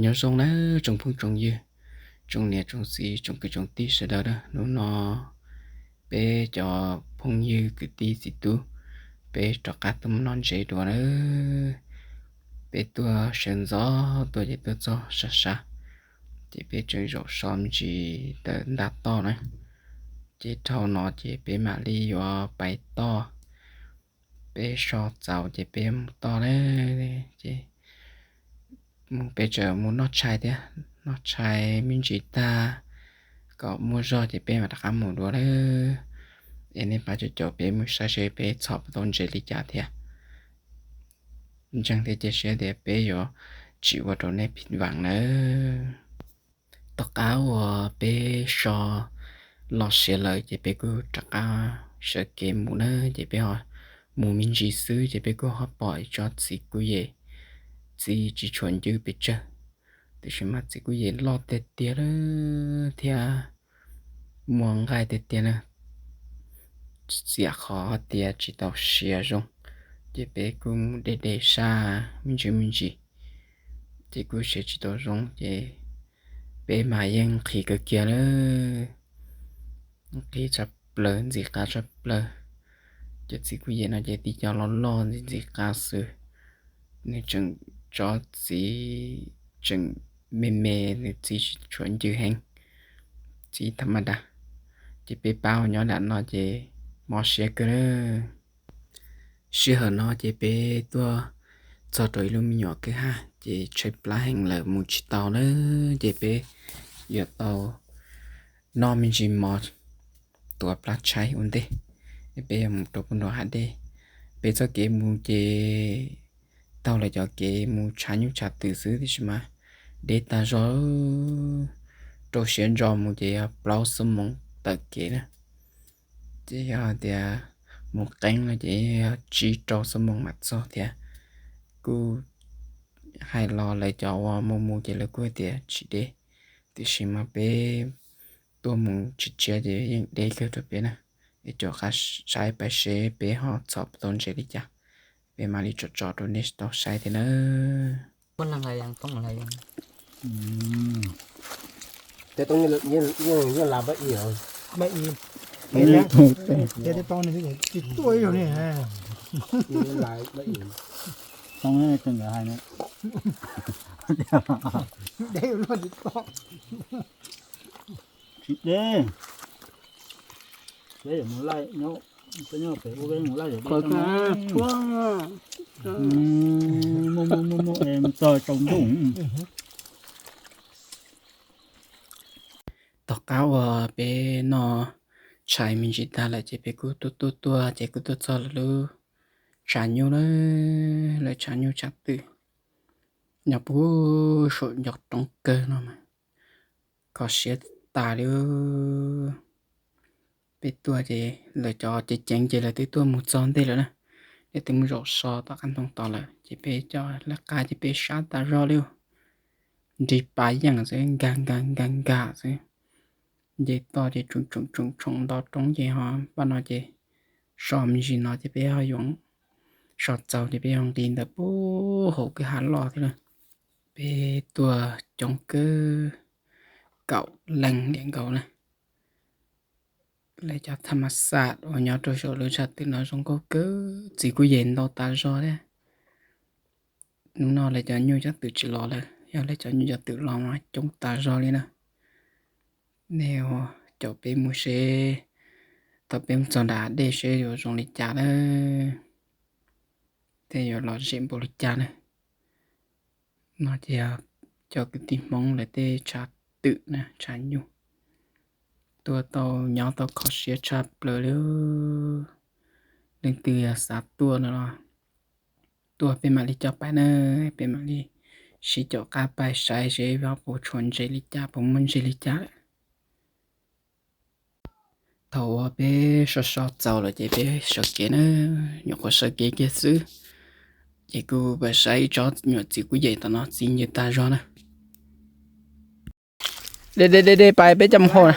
Nyob zoo nawb tsoom phooj tsoom ywg, tsoom niam tsoom txiv tsoom kwv tsoom tij sawv daws na. Hnub no peb cov phooj ywg kwv tij txiv tub, peb rov qab tuaj mus noj ntses dua na. Peb tuaj sawv ntxov tuaj ces tuaj txog sab sab, ces peb tseem zaum so me ntsis ntawm nta toj na. Ces dhau no ces peb mam li yuav pais toj. Peb so txaus ces peb mus toj na. Ces mus peb tseem mus noj tshais thiab, noj tshais me ntsis tag kom muaj zog ces peb mam rov qab mus dua na. Es nej pab caum caum peb mus saib seb peb txhom tau ntses li cas thiab. Ntseeg thiab cia siab tias peb yuav tsis ua rau nej phim vam nawb. Tom qab uas peb so los siav lawm ces peb kuj rov qab sawv kev mus na. Ces peb ho mus me ntsis xwb ces peb kuj ho pom ib tsob txiv kuj yem, txiv tsis tshua ncw pes tsawg, tiam sis mas txiv kuj yem loj tiag tiag lawm thiab muaj nqaij tiag tiag na. Txiam qhov tias tsis tau siav zoo, ces peb kuj mus de de saj me ntsis me ntsis, ces kuj siav tsis tau zoo ces peb mas yeej nqhis kawg kiag lawm. Nqhis tshaj plaws, ntxim qab tshaj plaws. Cov txiv kuj yem no ces tib co loj loj ntxim ntxim qab xwb. Nws tseem tsob txiv tseem me me, nws txiv tsis tshua ncw heev, txiv tham ma das. Ces peb pab ua nyob nram no ces mob siab kawg lawm. Sij hawm no ces peb tuaj txog rau ib lub me nyuam kwj ha ces tshaib plab heev lawm mus tsis tau lawm ces peb yuav tau noj me ntsis mov tuav plab tshaib ua ntej, peb yuav mus rau pem nram hav dej. Peb txoj kev mus ces taug lawv cov kev mus tshav nyuj tshav twm xwb tiam sis mas deb tag zog, rau siav ntso mus ces yog plaub xuab moos tawm kev na. Ces yog tias mus qeeb no ces yog tsib rau xuab moos mam txog thiab. Kuj hais los lawv cov uas mus mus ces lawv kuj tias tsis deb, tiam sis mas peb tuaj mus tshiab tshiab ces yeej deb kawg rau peb na. Es caum qab saib pais seb peb ho txhom tau ntses li cas, peb mam li tso tso rau nej tau saib thiab nawb. Tsis deb, peb yuav mus laij nyob, peb nyob pem ub peb mus laij yuav deb tag. Muaj muaj muaj muaj es mus txog tsaus ntuj. Tom qab uas peb noj tshais me ntsis tag lawm ces peb kuj tuaj tuaj tuaj ces kuj tuaj txog lawv lub tshav nyuj na, lawv tshav nyuj tshav twm nyob puag saum ncov roob kawg no mas kho siab tas li. Peb tuaj ces lawv cov ceev ceev ces lawv twb tuaj mus txog ntej lawm na, lawv twb mus zaum so tom qab ntoo tod lawm ces peb cov lawv qab ces peb sab tas zog li, nrig pas yeej xwb, nkag nkag nkag nkag xwb. Nce toj ces tsoom tsoom tsoom tsoom nto roob ces ho npaj no ces so me ntsis no ces peb ho yuav so txaus ces peb ho nqis ntawm puag hauv kwj ha loj thiab na. Peb tuaj coob kawg, kaum leej liam nkaus na. Lawv cov tham ma xas uas nyob rau saum lub tshav twm no zoo nkauj kawg, txiv kuj yem ntau tas zog thiab. Hnub no lawv cov nyuj cov twm tsis los lawm, yog lawv cov nyuj cov twm los mas coob tas zog li na. Nej caum peb mus seb thaum peb mus txog nram dej seb yuav zoo li cas lawm, tej yuav lom zem npaum li cas na. No ces yog cov kwv tij Hmoob lawv tej tshav twm na, tshav nyuj. Tuaj tau nyob tau kho siab tshaj plaws li. Leej twg yog xav tuaj no los tuaj peb mam li coj pais na, peb mam li sib caum qab pais saib seb ho puas tshuav ntses li cas, puas muaj ntses li cas lawm. Thaum uas peb so so txaus lawm ces peb sawv kev na, nyuam qhuav sawv kev kiag xwb, ces kuj pais saib ib tsob nyuam txiv kuj yem tom no txiv ncw tag zog na. De de de de pais peb coj mus hau na.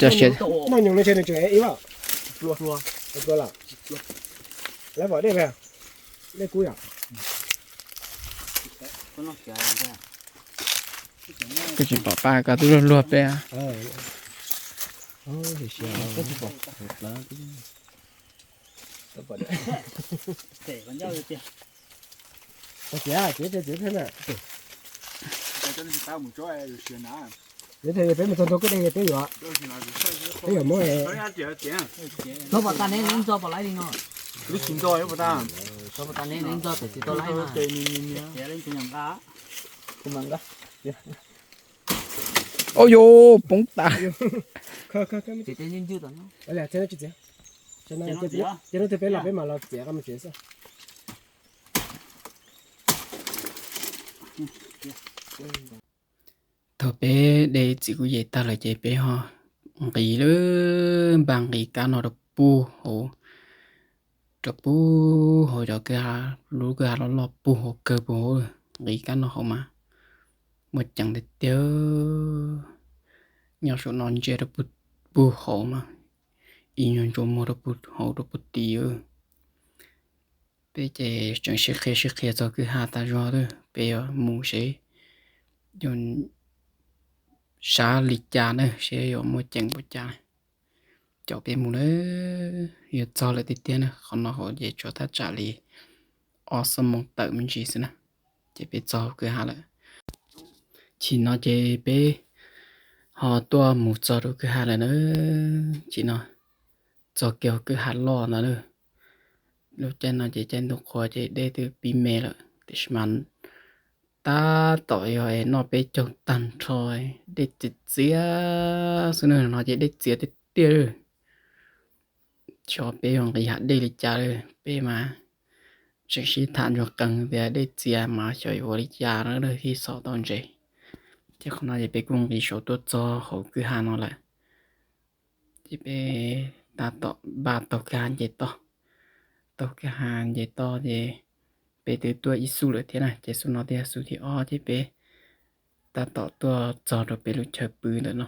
Cov siav. Koj tsis pom paj koj twb luag luag peb. Peb mus txog ntua kwj deg peb yuav, peb yuav muab. Txog pom tas ne, ntxo pom laiv li no. Txog pom tas ne, ntxo tam tsis tau laiv. Ua yus poob tas. Ces no twg peb los peb mam los txiav qab mus tsev xwb. Thaum peb de txiv kuj yem tag lawm ces peb ho nqis lawm, npaj nqis kab no rau puag hauv, rau puag hauv cov kwj ha, lub kwj ha loj loj puag hauv kawg puag hauv, nqis kab no hauv mas muaj ceem tiag tiag. Nyob saum no ntsia rau puag hauv mas ib nyuag ntsuas muag rau puag hauv rau puag tid. Peb ces tseem sib qhia sib qhia txog kwj ha tas zog lawm, peb yuav mus seb yuav sab li cas na, seb yuav muaj ceem npaum cas. Caum peb mus na, yuav txog lawm tiag tiag na, qhov no hauv ces tshuav thaj tsam li ob xuab moos tawm me ntsis xwb na, ces peb txog kwj ha lawm. Chim no ces peb ho tuaj mus txog rau kwj ha lawm na. Chim no txog kiag kwj ha loj ntawd na. Lub caij no ces caij ntuj qhua ces dej twb pib me lawm, tiam sis mas tab tom yog noj peb caug tag nrho, dej txias txias xwb na, no ces dej txias tiag tiag. Xyov peb yuav nqis hauv dej li cas lawm, peb mas tseem sib tham ntsuag qees tias dej txias mas xyov yuav ua li cas na, thiaj xov tau ntses. Ces qhov no ces peb kuj nqis saud tuaj txog hauv kwj ha no lawm. Ces peb tab tom npaj taug kwj ha nce toj, taug kwj ha nce toj ces peb twb tuaj ib xub lawm thiab na, ces xub no thiaj xub thib ob ces peb tab tom tuaj txog rau peb lub chaw pw ntawm no.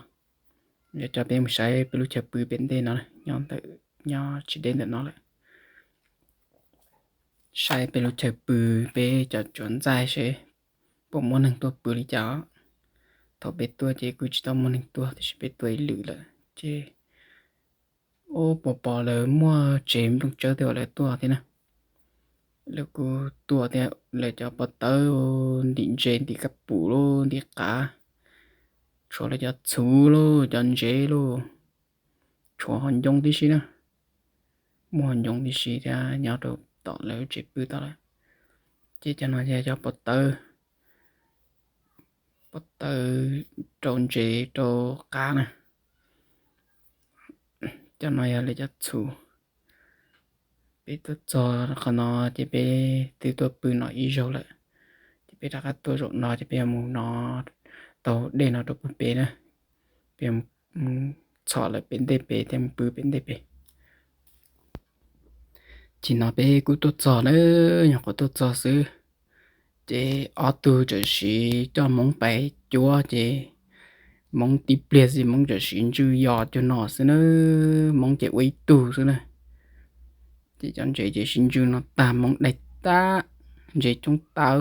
Yuav coj peb mus saib peb lub chaw pw pem ntej no, nyob ntawm, nyob tsis deb ntawm no lawm. Saib peb lub chaw pw, peb cov tsuav ntxaij seb puas muaj neeg tuaj pw li cas. Thaum peb tuaj ces kuj tsis tau muaj neeg tuaj, tiam sis peb tuaj ib lwm lawm ces ub, puas pom lawv muaj tsev nplooj tsawb tej uas lawv tuaj thiab na. Lawv kuj tuaj thiab, lawv cov pov tawb ntim ntses ntim kab pum lub ntim qav, tshuav lawv cov txhuv lub cov ntsev lub, tshuav ho ncoo tib si na. Muaj ho ncoo tib si thiab nyob rau tom lawv tsev pw tod lawm. Ces cov no yog cov pov tawb, pov tawb rau ntsev rau qab na. Cov no yog lawv cov txhuv. Peb tuaj txog qhov no ces peb twb tuaj pw no ib zaug lawm, ces peb rov qab tuaj zaum no ces peb yuav mus no, taug dej no rau puag pem na. Peb yuav mus txhom lawm pem ntej pem thiab mus pw pem ntej pem. Chim no peb kuj tuaj txog na, nyuam qhuav tuaj txog xwb, ces ob tug txawm siv coj Hmoob pais cuab ces Hmoob tib pliag xwb Hmoob txawm siv ntswj yos cuag no xwb na, Hmoob ces ua ib tug xwb na. Ces cov ntses ces siv ntswj no tag Hmoob daig tag, ntses coob tag.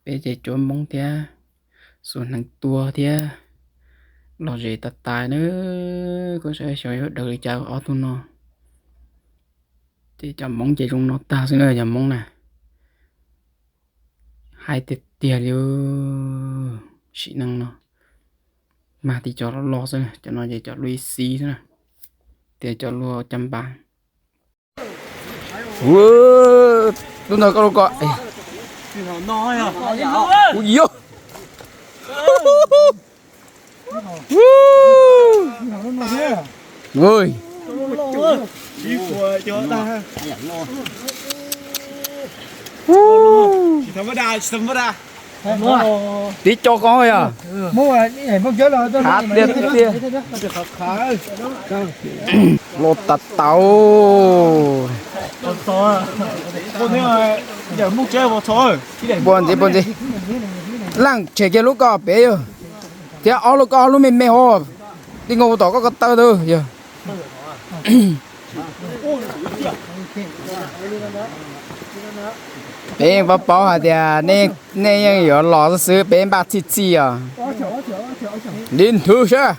Peb ces cuab Hmoob thiab, xuas hneev tua thiab, los zes tas tas na. Koj saib xyov yuav daws li cas ob tug no. Ces cov Hmoob ces zoo no tag xwb na cov Hmoob na. Hais tiag tiag li, sim neej no mag tib cov loj loj xwb, cov no ces cov luaj ib xib xwb na, tias cov luaj caj npas. Lub ntawd koj lub ko. Ub yog. Tib co ko yog. Hav tiag tiag. Los tas tau. Npua ntxiv npua ntxiv. Leej tshem kiag lub ko pem yog, thiab ob lub ko ob lub me me hov, tij nkaus tom koj ko taw tus yog. Peb paub paub hais tias nej yeej yuav los xwb, peb npaj txhij txhij os. Li nthuv sab,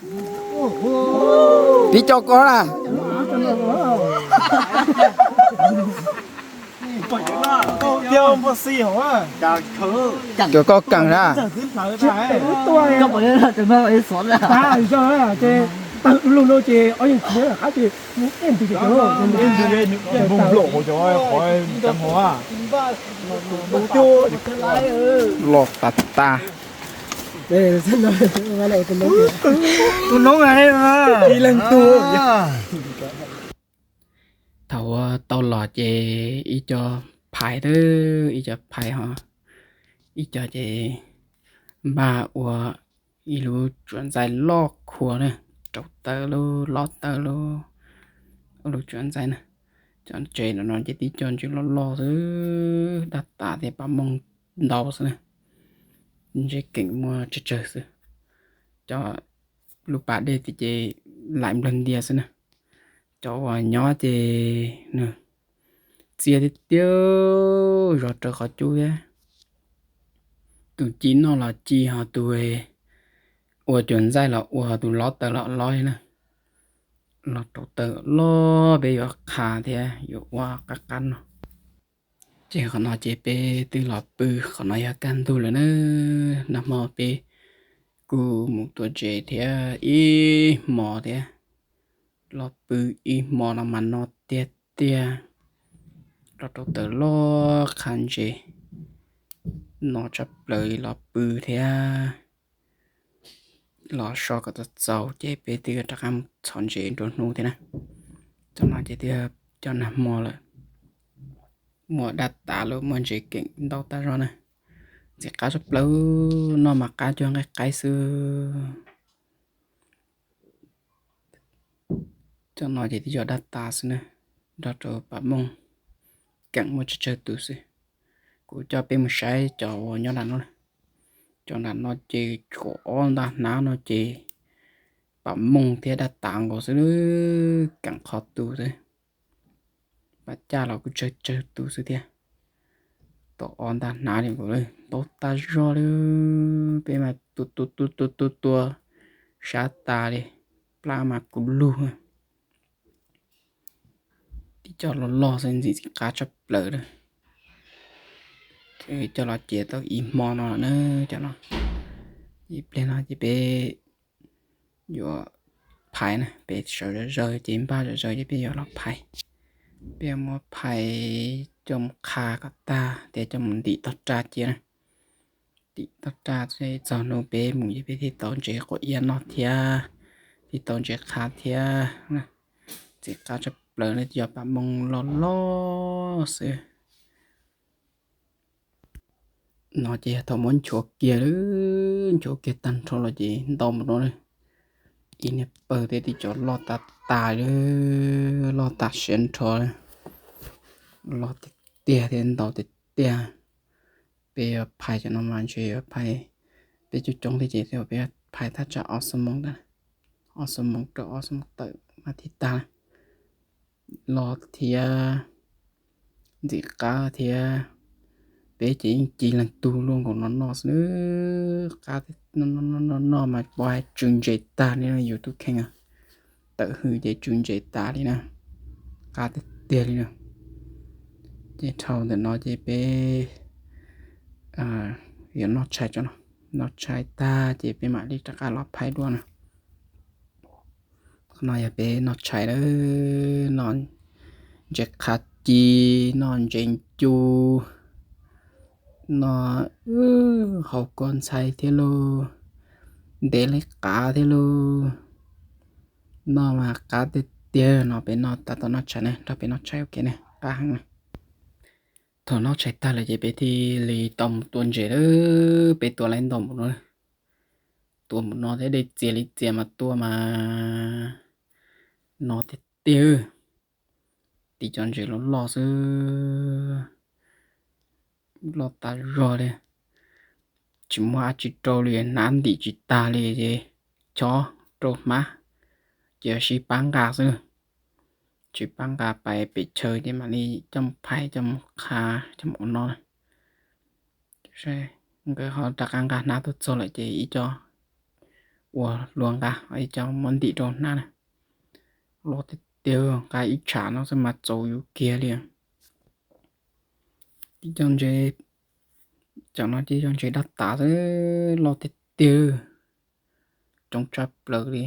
tib co ko na. Cov ko keem na. Los tas tas. Thaum uas tau los ces ib co phais, ib co phais ho ib co ces npaj ua ib lub tsuam ntxaij loj khuav na, rau taws lub, lob taws lub, ua lub tsuam ntxaij na. Cov ntses no ces tib co ntses loj loj xwb, dab tas thiab pam mooj ntau xwb na. Ntses keem muaj tsawg tsawg xwb. Cov lub pas dej tiag ces laim nplawg ntias xwb na. Cov uas nyob ces nws txias tiag tiag, zov raws qhov cub thiab. Tus ci noj los ci, ho tus ua cuam ntxaij los ua, ho tus lob taws los lob li na. Los rau taws loj peb yuav qha thiab yuav ua qab qab no. Ces qhov no ces peb twb los pw, qhov no yog kaj ntug lawm na. Nag hmo peb kuj mus tua ntses thiab ib hmo thiab, los pw ib hmo no mas no tiag tiag. Los rau taws loj qha ntses, no tshaj plaws los pw thiab. Los so kom txaus txaus ces peb twb rov qab mus txhom ntses nruab hnub thiab na. Cov no ces twb cov nag hmo lawm, muaj dab tas los muaj ntses keem ntau tas zog na. Ntxim qab tshaj plaws, noj mas qab cuag nqaij qaib xwb. Cov no ces twb yog dab tas xwb na, nrog rau pam mooj keem muaj tsawg tsawg tus xwb. Kuv coj peb mus saib cov uas nyob nram no. Cov nram no ces tshuav ob ntaj hnab no ces pam mooj thiab dab tas nkaus xwb, keem qhov tus xwb. Pam caj los kuj tsawg tsawg tus xwb thiab. Tom ob ntaj hnab li nkaus, ntau tas zog li. Peb mas tua tua tua tua tua sab tas li, plab mas kuv lug. Tib co loj loj xwb, ntxim qab tshaj plaws li. Coj los cia tau ib hmo no lawm na cov no. Ib pliag no ces peb yuav phais na, peb sawv zawg zawg ces npaj zawg zawg ces peb yuav los phais. Peb yuav muab phais coj mus qha kom tag thiab coj mus ntim tog raj cia na. Ntim tog raj txog hnub peb mus ces peb thiaj tau ntses quav iab noj thiab, thiaj tau ntses qha thiab. Ntxim qab tshaj plaws na, yog pam mooj loj loj xwb. No ces yog thaum muab nchuav kiag lawm, nchuav kiag tag nrho los ces ntau mus no na. Ib niag pawg thiab tib co loj tas tas li, loj tas siav nrho li, loj tiag tiag thiab ntau tiag tiag. Peb yuav phais cov no mas ntshe yuav phais, peb coob coob thiab ces peb yuav phais thaj tsam ob xuab moos ntawd, ob xuab moos rau ob xuab moos tawm mas thiaj tag. Loj thiab ntxim qab thiab. Peb ces yeej ci leej tug luaj nkaus no noj xwb. Qab no noj mas pom hais tsw ntses tag li no yus tus kheej. Tawm hws ces tsw ntses tas li na. Qab tiag tiag li na. Ces dhau ntawm no ces peb yuav noj tshais tso no. Noj tshais tag ces peb mam li rov qab los phais dua na. Qhov no yog peb noj tshais lawm, noj ntses qhav ci, noj ntses ncu, noj hauv kua ntxhai thiab lauj, ntev li qav thiab lauj. Noj mas qab tiag tiag no. Peb noj tas tau noj tshais ne, nrog peb noj tshais ua ke ne, qab heev na. Thaum noj tshais tag lawm ces peb thiaj li tau mus tua ntses lawm. Peb tua lawm ntau mus no, tua mus no thiab dej txias li txias mas tua mas no tiag tiag. Tib co ntses loj loj xwb, loj tas zog li. Tsis muaj dab tsi rau li, hnav ntim tsis tag li ces chob rau hmab, ces sib pab nqa xwb. Tsis pab nqa pais pem chaw ces mam li coj mus phais, coj mus qha, coj mus ua no na. Saib, nkawd ho rov qab nqa hnab tuaj txog lawm ces ib co ua luag nqa, ib co muab ntim rau hnab na. Loj tiag tiag, nqa ib tshav no xwb mas txaus yus kiag li. Ib co ntses, cov no ces cov ntses dab tav xwb, loj tiag tiag, coob tshaj plaws li.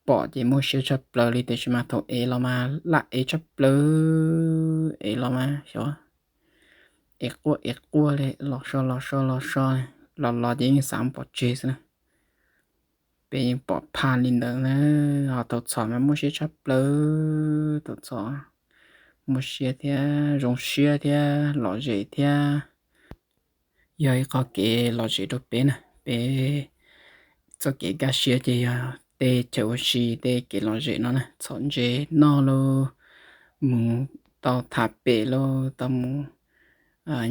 Pom ces muaj siab tshaj plaws li, tiam sis mas thaum ev los mas laj ev tshaj plaws, ev los mas xyov, ev quaj ev quaj li, los so los so los so, los los ces yeej xav pov tseg xwb na. Peb yeej pom phaj li ntawd na, ho thaum txhom mas muaj siab tshaj plaws, thaum txhom muaj siab thiab zoo siab thiab lom zem thiab. Yog ib qho kev lom zem rau peb na, peb txoj kev kaj siab ces yog tej chaw ua si, tej kev lom zem no na, txhom ntses noj lauj, mus tau tham pem lauj, tau mus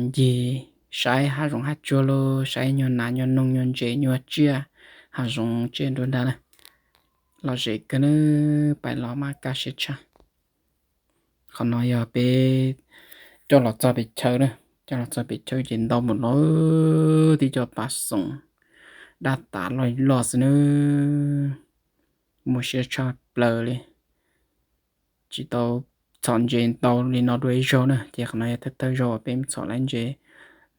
ncig saib hav zoov hav tsuag lauj, saib nyuag nas nyuag noog nyuag ntses nyuag tsiaj, hav zoov tsiaj nruab nrag na. Lom zem kawg na, pais los mas kaj siab tshaj. Qhov no yog peb coj los txog pem chaw na, coj los txog pem chaw ces ntau mus no, tib co pas xoom dab tav loj loj xwb na, muaj siab tshaj plaws li. Tsis tau txhom ntses ntau li no dua ib zaug na, ces qhov no yog thawj thawj zaug uas peb txhom lawv ntses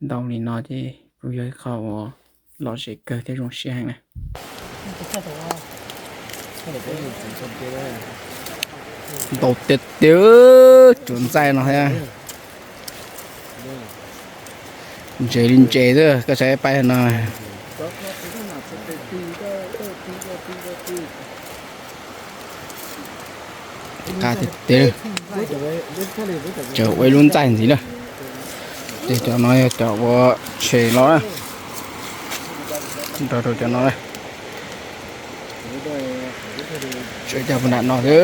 ntau li no ces kuj yog ib qho uas lom zem kawg thiab zoo siab heev na. Ntau tiag tiag, tsuas ntxaij no thiab. Ntses li ntses xwb, koj saib pais no. Qab tiag tiag, tseem ua ib lub ntxaij ntxiv na. Ces cov no yog cov uas tshem los na, nrog rau cov no na. Tshem cov puag nram no xwb.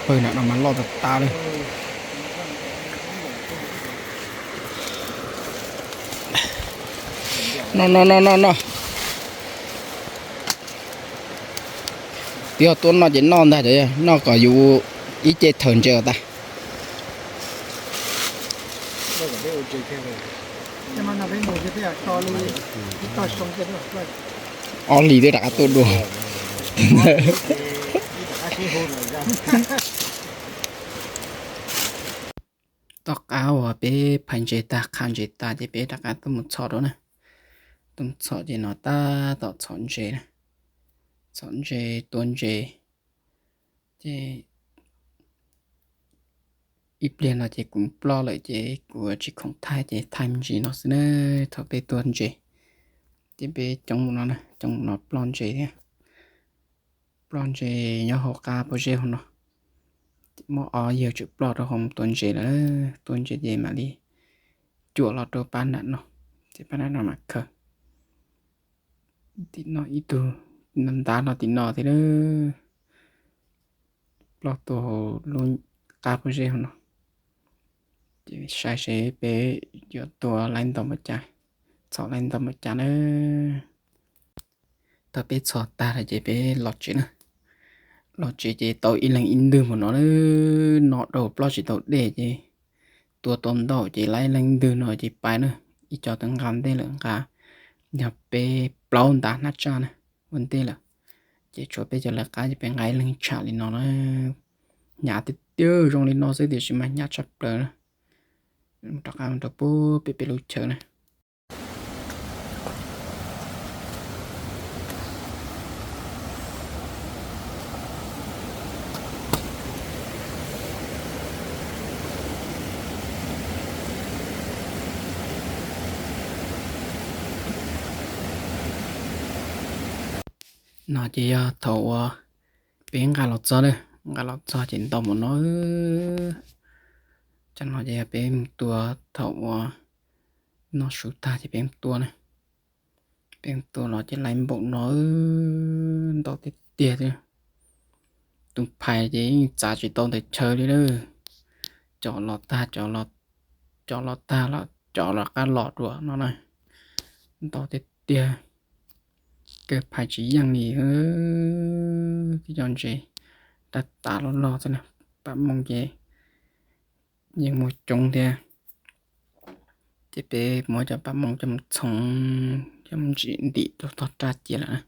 Pawg nram no mas loj tas tas li. No no no no no. Twb yog tuaj noj ces noj ntag, noj kom yus ib ce thawm ntses os tas. Ob hlis twb rov qab tuaj dua. Tom qab uas peb phais ntses tag, qha ntses tas ces peb rov qab tuaj mus txhom dua na. Tuaj mus txhom ces no tab tom txhom ntses, txhom ntses tua ntses. Ces ib pliag no ces kuv ploj lawm ces kuv tsis khoom thaij ces thaij me ntsis no xwb na. Thaum peb tua ntses ces peb coob no, coob no ploj ntses thiab. Ploj ntses nyob hauv qab pob zeb hauv no. Muaj ob yawg tseem ploj rau hauv tua ntses lawm, tua ntses ces mam li cuam los rau pab nram no, ces pab nram no mam khaws. Tim no ib tug, ntav no tim no thiab lawm. Ploj tuaj hauv lub qab pob zeb hauv no. Ces saib seb peb yuav tua laib ntau npaum cas, txhom laib ntau npaum cas na. Thaum peb txhom tag lawm ces peb los tsev na. Los tsev ces tau ib leeg ib ntwg mus no, no dhau ploj tsis tau dej ces tua tau ntau ces laib ib leeg ib ntwg no ces pais na. Ib co twb nqa ntej lawm, nqa yog peb plaub ntav hnab tsaj na, ua ntej lawm. Ces tshuav peb cov lawv qab ces peb nqa ib leeg tsham li no na. Hnyav tiag tiag, zoo li no xwb tiam sis mas hnyav tshaj plaws na. Rov qab mus rau pem peb lub chaw na. No ces yog thaum uas peb nqa los txog na, nqa los txog ces ntau mus no. Cov no ces yog peb mus tua thaum uas noj su tag ces peb mus tua na. Peb mus tua los ces laib npaum no, ntau tiag tiag li. Tus phais ces yeej txav tsis tau ntawm chaw li lawm. Cov los tag, cov los tag los cov los qab los dua no na. Ntau tiag tiag, kawg phais tsis yeej li. Tib co ntses rab tav loj loj xwb na, pam mooj ces Yeej muaj coob thiab. Ces peb muab cov paj moos coj mus txhoov, coj mus ntsim ntim rau tog raj cia lawm na.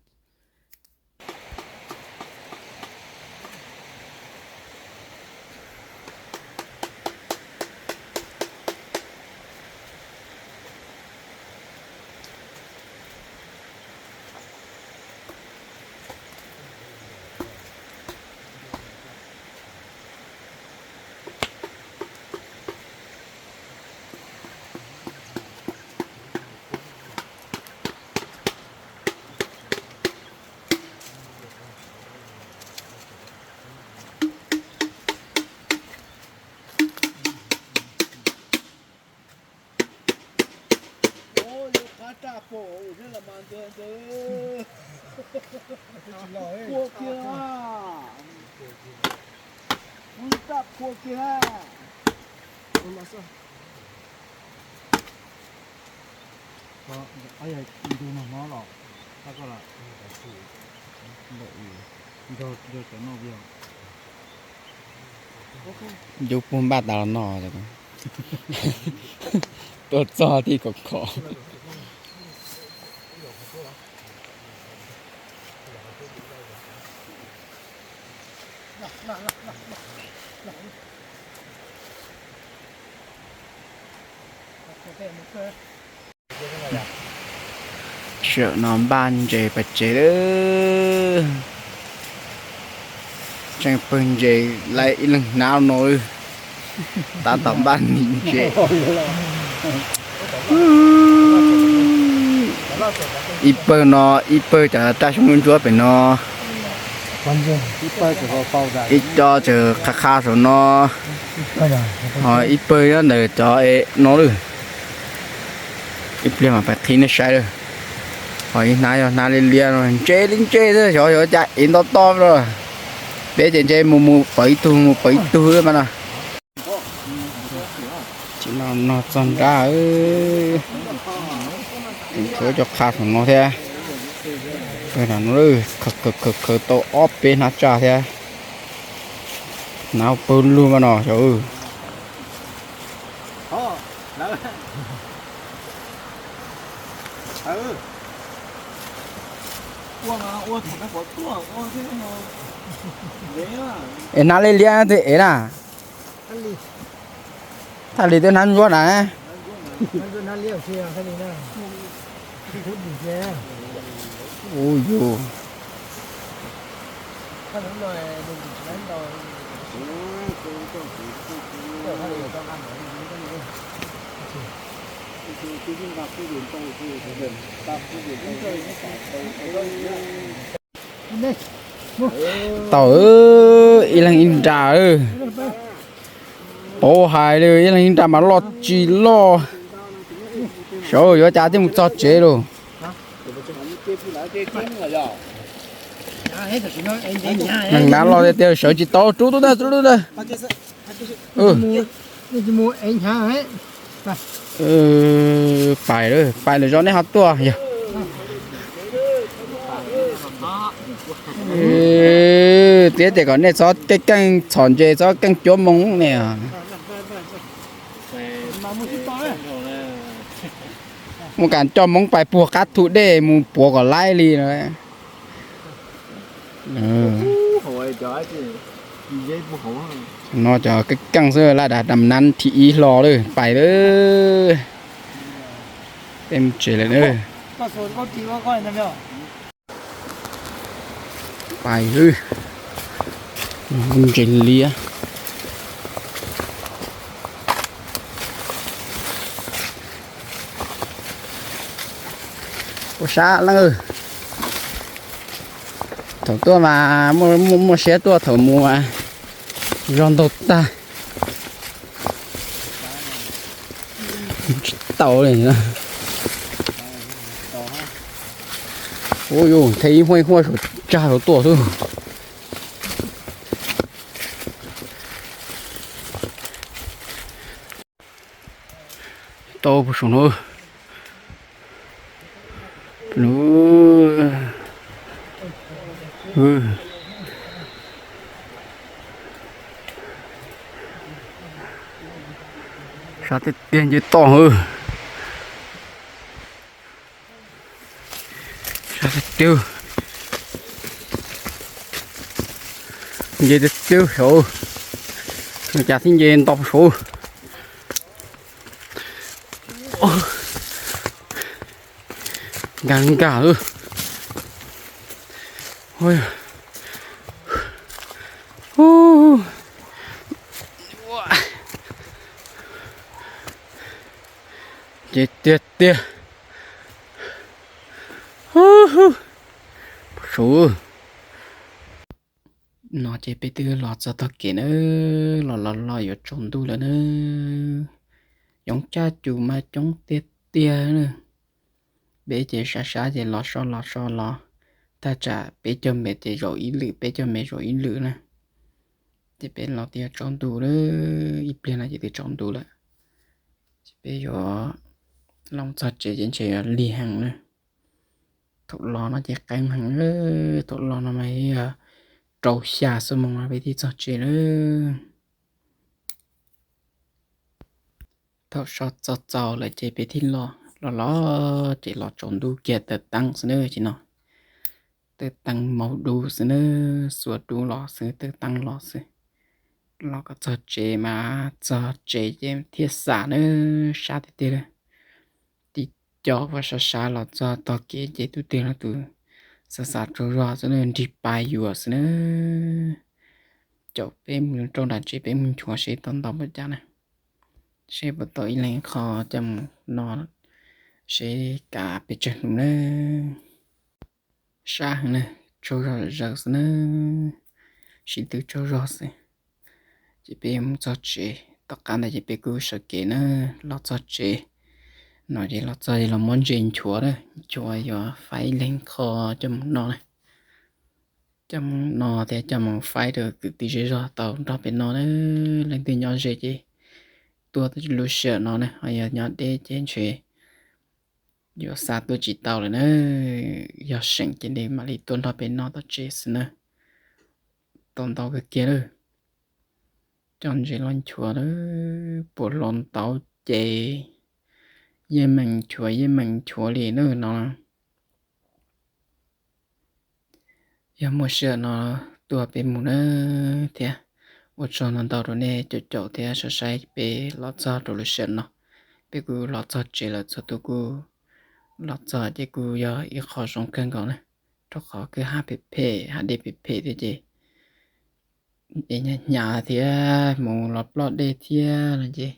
Yub pug npaj tas los no, tuaj txog tib khov khov. Sawm no npaj ntses pais tsev lawm. Tseem pawg ntses lawm ib leeg hnab no lawm. Tab tom npaj ntses. Ib pawg no, ib pawg cov raj xyoob ntsuab pem no. Ib co tseem qha qha saum no. Ho ib pawg nyob ntawm cov no lawm. Ib pliag mam pais qhib nej saib lawm. Ho ib hnab yog hnab liab liab no, ntse li ntse xwb, xyov xyov cas ev nto to no. Peb ces ntshe mus mus pawv ib tug mus pawv ib tug mas no. Tsis no no txog nrab, tshuav cov qha saum no thiab. Khaws tau ob peb hnab tsaj thiab. Hnab pawg lug mas no xyov. Es hnab liab liab twb ev na. Thaj li twb hnab ntsuab na. Ua yus. Tau, ib leeg ib nra. Pauv hais li ib leeg ib nra mas loj tsis loj. Saud yuav cas thiaj mus txog tsev lauj. Neeg nav loj tiag tiag sawv tsis tau, rub tub ntag, rub tub ntag. Pais, pais lawm zov nej ho tuaj yog. Tias tias kom nej txhob keej keej txhom ntses, txhob keej cuab moo ne. Mus kam coj Hmoob pais puag qab thu dej mus puav kom laib li no. No cov keej keej xwb, laj dav dam nab thib ib hlo lawm, pais lawm. Peb mus tsev lawm. Pais lawm. Ntses liab. Ua sab leej, thaum tuaj mas muaj siab tuaj, thaum mus mas zog ntaug tag. Tsis tau li. Ua yus, thej ib huaj ib huaj saum tsag saum tuaj xwb. Tau puag saum no. Tiag tiag nce toj, tiag tiag, nce tiag tiag saud, cas thiaj nce nto saud. Nkag nkag lawm. Ces tiag tiag. Saud no ces peb twb los txog tog kev na, los los los yuav tsaus ntuj lawm na. Yoov caj cus mas coob tiag tiag na. Peb ces sab sab ces los so los so los, thaj tsam peb caug mev ces zaum ib lwm, peb caug mev zaum ib lwm na. Ces peb los twb yuav tsaus ntuj lawm, ib pliag no ces twb tsaus ntuj lawm. Ces peb yuav los txog tsev ces ntshe yuav lig heev na. Thaum los no ces qeeb heev, thaum los no mas yog rau xya xuab moos no peb thiaj txog tsev lawm. Thaum so txog txaus lawm ces peb thiaj los, los los ces los tsaus ntuj kiag, taws teeb xwb na. Ces no taws teeb maub dub xwb na, xuas dub los xwb, taws teeb los xwb. Los kom txog tsev mas txog tsev ces thiaj xam na, sab tiag tiag li. Tib co ua sab sab los txog tog kev ces tus twg los tus xav xav tsaug zog xwb na, nrig pas yuam xwb na. Caum peb mus rau nram tsev peb mus nchuav seb tau ntau npaum cas na, seb puas tau ib leeg qho coj mus no, seb kav pes tsawg hnub na. Sab heev na, tsaug zog zaws xwb na, sib tw tsaug zog xwb. Ces peb yuav mus txog tsev, tom qab ntawd ces peb kuj sawv kev na, los txog tsev no ces los txog los muab ntses nchuav na, nchuav yuav faib ib leeg qho coj mus no na. Coj mus no thiab coj mus faib rau kwv tij zej zog tau nrog peb no na. Leej twg nyob ze ces tuaj lub sij hawm no na, ho yog nyob deb ces ntshe yuav xa tuaj tsis tau lawm na. Yog seem ces nej mam li tuaj nrog peb no tom tsev xwb na. Tau ntau kawg kiag lawm. Coj ntses los nchuav lawm, puas los ntau ces yeej meem nchuav yeej meem nchuav li na no. Yog muaj sij hawm no tuaj peb mus na thiab. Ua tsaug ntau ntau rau nej caum caum thiab saib saib peb los txog rau lub sij hawm no. Peb kuj los txog tsev lawm, txhua tus kuj los txog ces kuj yog ib qho zoo kawg nkaus na, rau qhov kwj ha phem phem, hav dej phem phem thiab ces es hnyav hnyav thiab mus los ploj dej thiab no ces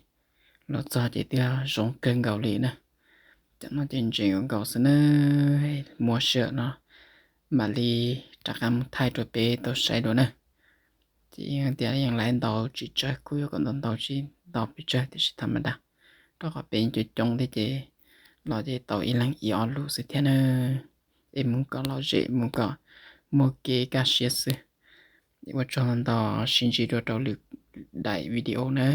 los txog ces twb zoo kawg nkaus li na. Cov no ces ntsees nkaus xwb na, muaj sij hawm no mam li rov qab mus thaij rau peb tau saib dua na. Ces yeej tias yeej laib ntau tsis tsawg, kuj yuav kom ntau ntau tsis ntau pes tsawg tiam sis tham ma das, rau qhov peb coob coob thiab ces los ces tau ib leeg ib ob lub xwb thiab na. Es mus kom lom zem, mus kom muaj kev kaj siab xwb. Ua tsaug ntau, sib ntsib dua rau lwm daim video na.